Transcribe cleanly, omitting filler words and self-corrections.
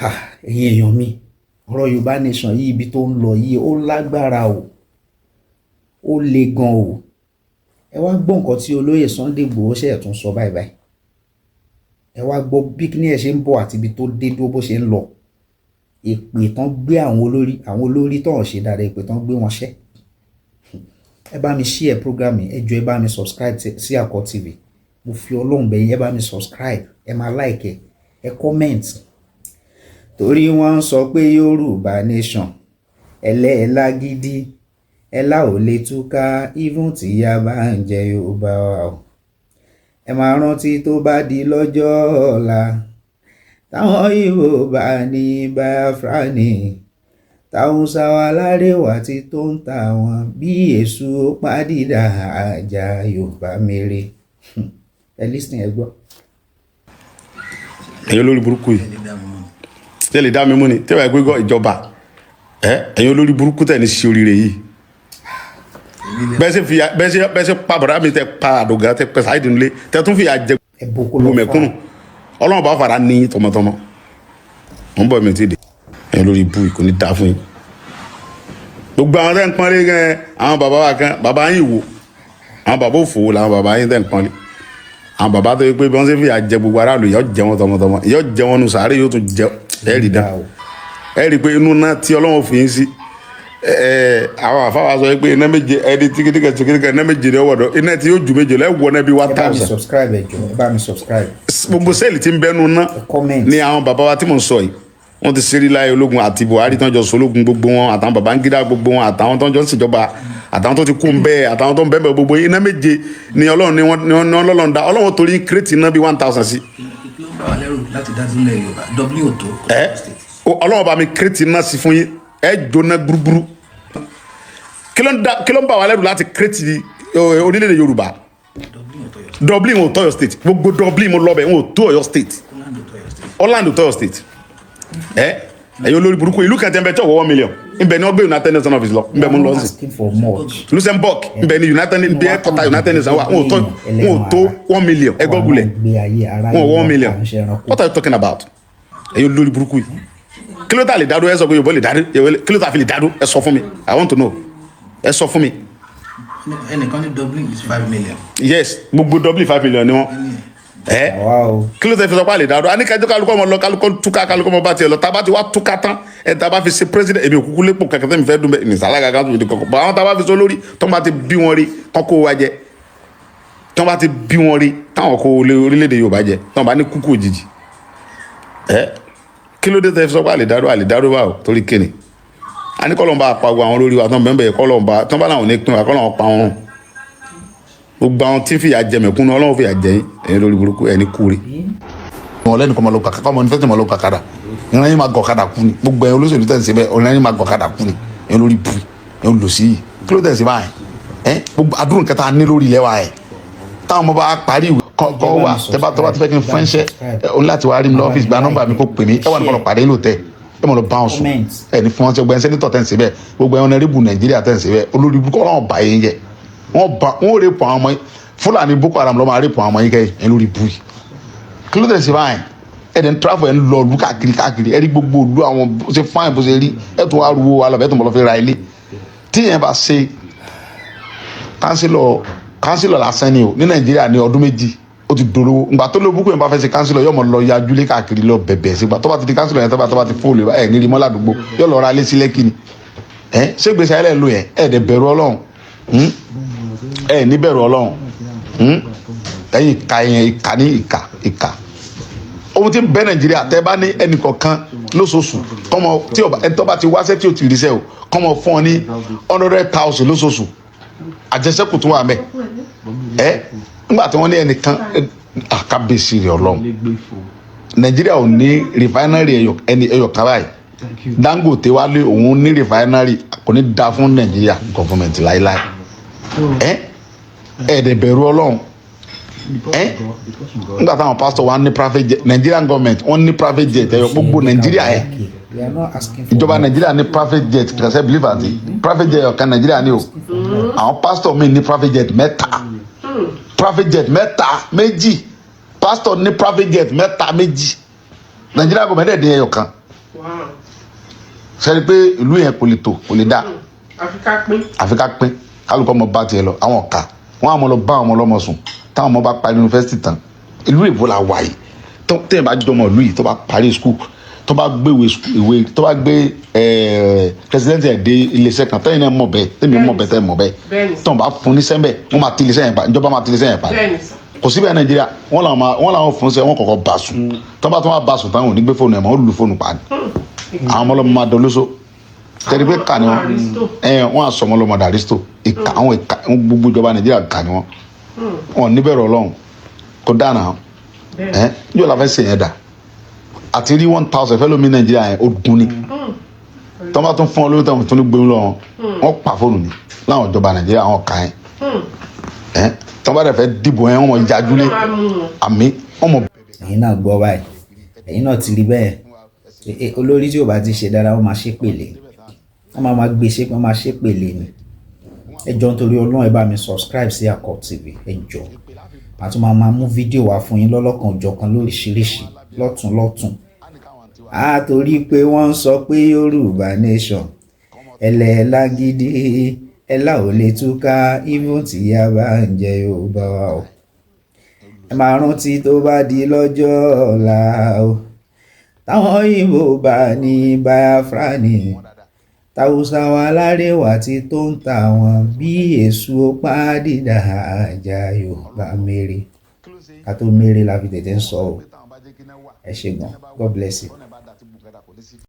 Ẹ̀yin èèyàn mi, ọ̀rọ̀ Yorùbá Nation yìí, ibi tó ń lọ yìí, ó lágbára o, ó le gan o. Ẹ wá gbọ́ nǹkan tí olóyè Sunday Igboho ṣe tún sọ báyìí báyìí. Ẹ wá gbọ́ bí kíní ẹ̀ ṣe ń bọ̀ àti ibi tó dé dúró, bó ṣe ń lọ. Èpè tán gbé àwọn olórí tó ń ṣe dáadáa, èpè tán gbé wọn ṣẹ́. Ẹ bá mi share program yìí, ẹ jọ̀ọ́, ẹ bá mi subscribe sí Àkọ́ TV. Mo fi Ọlọ́run bẹ̀ yín, ẹ bá mi subscribe, ẹ máa like, ẹ comment, torí wọ́n ń sọ pé Yorùbá Nation ẹlẹ́ẹ̀lágídí ẹlá ò lè túká, even tíyà bá ń jẹ Yorùbá wa o. Ẹ máa rántí, tó bá di lọ́jọ́ ọ̀la, táwọn Ìgbò bá ní Biafra ní, táwọn sáwà lárẹ̀wá tí tó ń ta wọn bí èṣù pàdídà àjà Yorùbá mèrè. Ẹ listen, ẹ gbọ́. Ẹ̀yin olórí burúkú yìí, tí ẹ lè dá mi mú ni tí ẹ bá gbé ìjọba ẹ. Ẹ̀yin olórí burúkú tẹ̀ ní ṣe oríire yìí, bẹ́ẹ̀ ṣe pa bọ̀dá mi, tẹ pa àdògá, tẹ pẹ sáyé nílé, tẹ tún fìyà jẹ ẹ bó kó lọ gbogbo mẹ̀kúnnù. Ọlọ́run bá fara ní tọmọtọmọ. Mo ń bọ̀, mi ti dé. Ẹ̀yin olórí ibú yìí, kò ní dáa fún yín. Gbogbo àwọn tẹ́ ń pọ́nlé gan, àwọn bàbá wa kan, bàbá yín wò, àwọn bàbá òfòwò làwọn bàbá yín tẹ́ ń pọ́nlé. Àwọn bàbá tó yẹ pé bí wọ́n ṣe fìyà jẹ gbogbo aráàlú, yóò jẹ wọn tọmọtọmọ, yóò jẹ wọn nù sàárè, yóò tún jẹ. Ẹ rí dá, ẹ rí i pé inú náà tí Ọlọ́run fi yín sí ẹ. Àwọn àfáwà sọ pé iná méje ẹni tíkítíkẹ tíkítíkẹ, iná méje ni ó wọ̀dọ̀, iná tí yóò ju méje lọ, ẹ wọ náà bí one Ẹ bá mi thousand. subscribe, ẹ jọ̀ọ́, ẹ bá mi subscribe. Gbogbo cell tí ń bẹnu ná Comment. ni àwọn bàbá wa tí mò ń sọ yìí, wọ́n ti ṣeré láyé ológun àti Buhari tán jọ sọlógun, gbogbo wọn, àtàwọn Babangida, gbogbo wọn, àtàwọn tó ń jọ ń ṣèjọba, àtàwọn tó ti kú ń bẹ́ẹ̀, àtàwọn tó ń bẹ́ẹ̀ bẹ́ẹ̀, gbogbo iná méje ni Ọlọ́run ni wọ́n ni wọ́n lọ́lọ́run dá. Ọlọ́run torí create iná bí 1,000 sí. Kí ló ń bá wa lẹ́rù láti dá sílẹ̀ Yorùbá? W tó Ẹ Ọlọ́run bá mi create iná sí fún yín, ẹ jóná gbúrúgbúrú. Kí ló ń bá wa lẹ́rù láti create orílẹ̀-èdè Yorùbá? Dublin ò tó Ọ̀yọ́ State. Gbogbo Dublin, mo lọ bẹ̀, wọn ò tó Ọ̀yọ́ State. Holland ò tó Ọ̀yọ́ State. Ẹ ẹ̀yin olórí burúkú, ìlú kan tẹ́ ń bẹ tí ọ̀wọ́ 1 million nbẹ ni wọ́n gbé United Nations office lọ nbẹ mo lọ sí. Asking for much. Luxembourg nbẹ ni United nbẹ headquarter United Nations wà. Wọn ò tó 1 million. Ẹ gọ́gùlẹ̀, wọn ò 1 million. What are you talking about? Ẹ̀yin olórí burúkú yìí, kí ló tà lè dádó? Ẹ sọ pé Yorùbá lè dádó. Kí ló tà fi lè dádó? Ẹ sọ fún mi, I want to know. Ẹ sọ fún mi. Ẹnìkan ní Dublin is 5 million. Yes, gbogbo Dublin, 5 million ni wọn. Ẹ Àwa o. kí ló tẹ fi sọ pé àlè dádó? A ní kájọ kálukọ́ ọmọ lọ, kálukọ́ túká, kálukọ́ ọmọ bá tiẹ̀ lọ. Tá a bá ti wá túká tán, ẹ tá a bá fi ṣe president, èmi òkúkú lépò kẹ̀kẹ́ tẹ́mi fẹ́ dùn bẹ́ẹ̀ ní sàlágà kan tó fi di kọ̀kọ́ bọ̀. Àwọn tá a bá fi so lórí, tó bá ti bí wọn rí tán, kó wa jẹ. Tó bá ti bí wọn rí táwọn kó orílẹ̀-èdè Yorùbá jẹ, tó bá ní kúkú òjijì. Ẹ kí ló dé tẹ fi sọ pé àlè dádó? Àlè dádó báwo? Torí kíni? A ní kọ́lọ́n bá pa gbogbo àwọn olórí wa tó ń bẹ́ẹ̀ bẹ́ẹ̀, kọ́lọ́n bá tó ń bá làwọn ní pín wa, kọ́lọ́n pa wọn. Gbogbo àwọn tí ń fìyà jẹ mẹ̀kúnnù, Ọlọ́run fìyà jẹ yín. Ẹ̀yin lórí burúkú, ẹni kúre. Wọn lẹ́nu kọ́ máa lọ kàkà kọ́ máa ní fẹ́sẹ̀ máa lọ kàkàdà, ìran yín máa gọ̀ kadà kú ni. Gbogbo ẹ̀yin olóṣèlú tẹ̀ ń ṣe bẹ́ẹ̀, ìran yín máa gọ̀ kadà kú ni. Ẹ̀yin lórí bu, ẹ̀yin lòsí yìí, kí ló tẹ̀ ń ṣe báyìí? Ẹ̀ gbogbo àdúrà nǹkan tá a ní lórí ilẹ̀ wa, ẹ̀ táwọn ọmọ bá parí ìwé kọ́ wà tẹ́ bá tọ́ bá ti fẹ́ kí n fún ẹ̀ṣẹ́, ẹ̀ o ní láti wá rí mi lọ́fíìsì, gba nọ́mbà mi kó pè mí. Ẹ wà ní kọ́ lọ pàdé ní hotel, ẹ mọ̀ lọ bá wọn sùn. Ẹ ní fún wọn ṣe. Gbogbo ẹ̀ senator tẹ̀ ń ṣe bẹ́ẹ̀, gbogbo ẹ̀ honourable Nàìjíríà tẹ̀ ń ṣe bẹ́ẹ̀, olórí ibùkọ́, Ọlọ́run bá yín jẹ. Wọ́n bá wọ́n rape àwọn ọmọ yín. Fúlàní Boko Haram lọ́ máa rape àwọn ọmọ yín kẹ́yìn. Ẹ̀ lórí ibú yìí, kí ló tẹ̀ ṣe báyìí? Ẹ̀ dẹ̀ ń travel, ẹ̀ ń lọ ìlú káàkiri káàkiri, ẹ̀ rí gbogbo ìlú àwọn bó ṣe fine, bó ṣe rí. Ẹ̀ tún wá ruwó wa lọ, ẹ̀ tún bọ̀ lọ fi ra ilé. Tí yẹn bá ṣe councillor, councillor lásán ni o ní Nàìjíríà ní ọdún 2, ó ti dolówó. Ngbà tó lóbùkún yẹn bá fẹ́ ṣe councillor, yóò mọ̀ lọ yajúlé káàkiri, lọ bẹ̀bẹ̀ sí. Gbà tó bá ti di councillor yẹn, tó bá ti fóòlù ẹ̀ ní rimọ́ ládùúgbò, yóò lọ ra ilé sí Lẹ́kì ni. Ẹ ṣé gbèsè ayẹlẹ lò yẹn? Ẹ dẹ̀ bẹ̀rù Ọlọ́run. Ẹ ní bẹ̀rù Ọlọ́run. Ẹ̀yin ìka yẹn, ìka ní ìka ìka. Ohun tí ń bẹ Nàìjíríà, tẹ́ bá ní ẹnìkọ̀ọ̀kan lóṣooṣù kọ́mọ tí ọba ẹni tó bá ti wáṣẹ́ tí o ti ríṣẹ́ o, kọ́mọ fún ọ ní 100,000 lóṣooṣù, àjẹsẹ́kù tó wà mẹ́ ẹ. Nígbà tí wọ́n ní ẹnìkan àkábíyèsí rẹ̀ Ọlọ́run, Nàìjíríà ò ní refinery ẹyọ ẹni ẹyọ kan báyìí. Dangote wá lé òun ní refinery. Kò ní da fún Nàìjíríà government láíláí. Ẹ ẹ dẹ̀ bẹ̀rù Ọlọ́run. Ẹ nígbà táwọn pastor wa ní private jet, Nigerian government wọ́n ní private jet ẹyọ, gbogbo Nàìjíríà ẹ ìjọba Nàìjíríà ní private jet kẹsẹ believe àti private jet ọ̀kan Nàìjíríà ní o. Àwọn pastor mi ní private jet mẹ́ta, private jet mẹ́ta méjì. Pastor ní private jet mẹ́ta méjì, Nàìjíríà government ẹ̀ dín ẹyọ kan. Sẹ́ni pé ìlú yẹn kò lè tò, kò lè dá. Àfi ká pín. Àfi ká pín, kálukọ́ ọmọ bá tiẹ̀ lọ. Àwọn ọ̀ka wọn àwọn ọmọ lọ bá àwọn ọmọ ọlọ́mọ sùn. Táwọn ọmọ bá parí yunifásitì tán, ìlú èbó la wà yìí, tó tẹ̀yìn bá jọmọ ìlú yìí, tó bá parí school, tó bá gbé ìwé, tó bá gbé president ẹ̀ dé iléeṣẹ́ kan, tẹ́yìn náà mọ̀ bẹ́ẹ̀, tẹ́mi mọ̀ bẹ́ẹ̀, tẹ́yìn mọ̀ bẹ́ẹ̀. Tó bá fún ní sẹ́ńbẹ̀, wọ́n máa ti iléeṣẹ́ yẹn pa, ìjọba máa ti iléeṣẹ́ yẹn pa. Kò síbẹ̀ Nàìjíríà, wọ́n làwọn fún sẹ́, wọ́n kọ̀kọ́ bá sùn. Tó bá tó wá bá sùn táwọn ò ní gbé fóònù ẹ̀ mọ́, ó lu fóònù pa ni. Àwọn ọmọ ọlọ́mọ máa dọlóso tẹ́lẹ̀ pé kà ni wọ́n. Aristo. Ẹ wọ́n á sọ ọmọ ọlọ́mọ dàrísítò. Ìka, àwọn ìka, gbogbo ìjọba Nàìjíríà kà ni wọ́n. Wọn níbẹ̀rù Ọlọ́run, kò dáná. Ẹ yóò la fẹ́ sè yẹn dà àti rí 1,000 fẹ́ lómi Nàìjíríà yẹn, ó dun ni. Tọ́ bá tún fún ọ lórí, tọ́ tún ní gbóyún lọ́wọ́, wọ́n pa fóònù ni láwọn ìjọba Nàìjíríà, àwọn kà yẹn. Ẹ tọ́ bá dẹ̀ fẹ́ dìbò yẹn, wọ́n mọ̀ yájúlé àmì wọ́n mọ̀. Ẹ̀yin náà gbọ́ báyìí, ẹ̀yin náà ti rí bẹ́ẹ̀. Olórí tí ò bá ti ṣe dáadáa, wọ́n máa ṣépèlé, wọ́n máa gbé ṣépè, wọ́n máa ṣépèlé ni. Ẹ jọ̀ọ́, nítorí Ọlọ́run, ẹ bá mi subscribe sí Akọ TV. Ẹ jọ̀ọ́, màá tún máa mú fídíò wá fún yín lọ́lọ́kan òjọ̀kan, lóríṣiríṣi, lọ́tún lọ́tún. Á torí pé wọ́n ń sọ pé Yorùbá nation ẹlẹ́ẹ̀lágídí ẹlà ò lè túká, even tí a bá ń jẹ Yorùbá wa o. Ẹ máa rántí, tó bá di lọ́jọ́ ọ̀la o, táwọn Ìgbò bá ní Biafra ní tàwùsà wa lárẹwà tí tó ń ta wọn bí èso pàdídà àjà Yorùbá mèrè, ká tó mèrè la fi tètè ń sọ o. Ẹ ṣé gan, God bless you.